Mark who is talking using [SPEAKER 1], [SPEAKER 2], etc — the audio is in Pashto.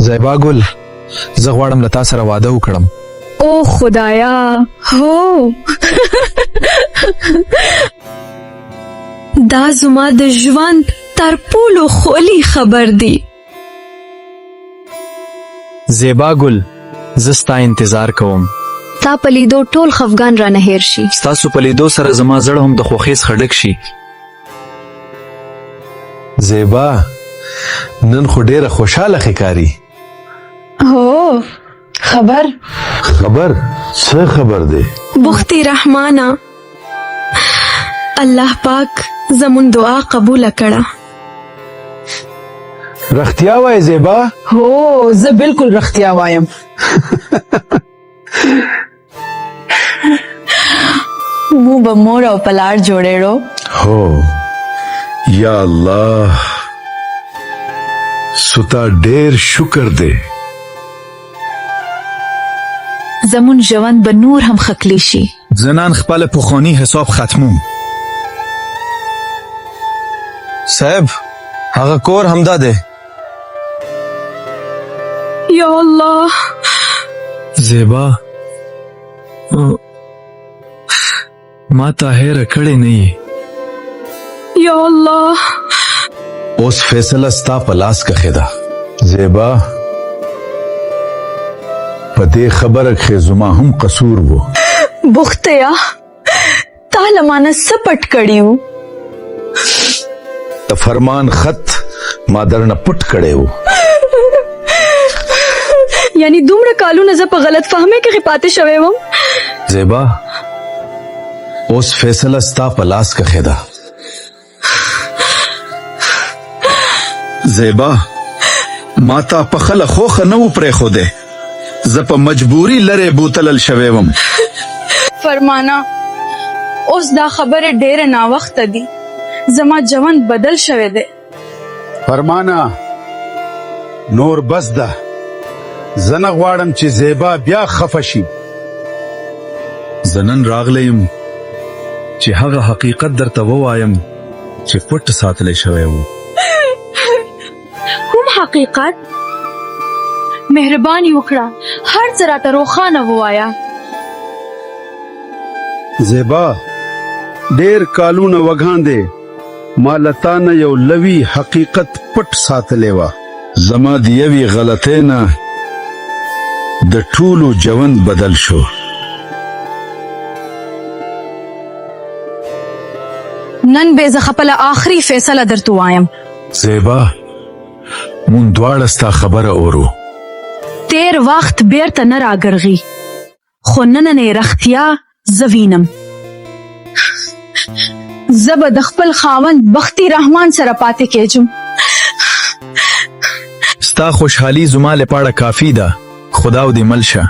[SPEAKER 1] زیبا ګل، زه غواړم له تا سره واده وکړم.
[SPEAKER 2] او خدایا، هو، دا زما د ژوند تر ټولو ښکلي خبر دی.
[SPEAKER 1] زیبا ګل، زه ستا انتظار کوم.
[SPEAKER 2] تا په لیدو ټول خفګان رانه هېر شي.
[SPEAKER 1] ستاسو په لیدو سره زما زړه هم د خوښۍ څخه ډک شي.
[SPEAKER 3] زیبا نن خو ډیره خوشاله ښکاري.
[SPEAKER 2] هو، خبر.
[SPEAKER 3] خبر؟ څه خبر دی؟
[SPEAKER 2] بختي رحمانه، الله پاک زمون دعا قبول کړه.
[SPEAKER 3] رښتیا وایې زیبا؟
[SPEAKER 4] هو، زه بالکل رښتیا وایم.
[SPEAKER 5] مو به مور او پلار جوړېړو.
[SPEAKER 3] هو، یا الله، ستا ډیر شکر دی.
[SPEAKER 5] زمون ژوند به نور هم ښکلی شي.
[SPEAKER 1] زه نن خپل پخوانی حساب ختموم. صاحب، هغه کور همدا دی.
[SPEAKER 2] یا الله!
[SPEAKER 1] زیبا، ما تا هېره کړې نه یې.
[SPEAKER 2] یا الله!
[SPEAKER 3] اوس فیصله ستا په لاس کښې ده. زیبا، په دې خبره کښې زما هم قصور وو.
[SPEAKER 5] بختیا، تا له مانه څه پټ کړي وو؟
[SPEAKER 3] د فرمان خط ما درنه پټ کړی وو.
[SPEAKER 2] یعنی دومره کالونه زه په غلط فهمۍ کې پاتې شوی وم.
[SPEAKER 3] زیبا، اوس فیصله ستا په لاس کښې ده.
[SPEAKER 6] زیبا، ما تا په خله خوښه نه و پرېښودی، زه په مجبوري لرې بوتلل شوی وم.
[SPEAKER 5] فرمانه، اوس دا خبرې ډېرې ناوخته دي، زما ژوند بدل شوی دی.
[SPEAKER 6] فرمانه، نور بس ده، زه نه غواړم چې زیبا بیا خفه شي.
[SPEAKER 1] زه نن راغلی یم چې هغه حقیقت درته ووایم چې پټ ساتلی شوی و.
[SPEAKER 5] کوم حقیقت؟ مهرباني وکړه، هر څه راته روښانه ووایه.
[SPEAKER 6] زیبا، ډیر کالونه وګاندې ما له تا نه یو لوی حقیقت پټ ساتلی وه.
[SPEAKER 3] زما د یوې غلطۍ نه د ټولو ژوند بدل شو.
[SPEAKER 5] نن به زه خپله آخري فیصله درته وایم.
[SPEAKER 3] زیبا، مونږ دواړه ستا خبره اورو.
[SPEAKER 5] تیر وخت بیرته نه راګرځي، خو نننۍ رښتیا زه وینم. زه به د خپل خاوند بختي رحمان سره پاتې کېږم.
[SPEAKER 1] ستا خوشحالي زما لپاره کافي ده. خدای دې مل شه.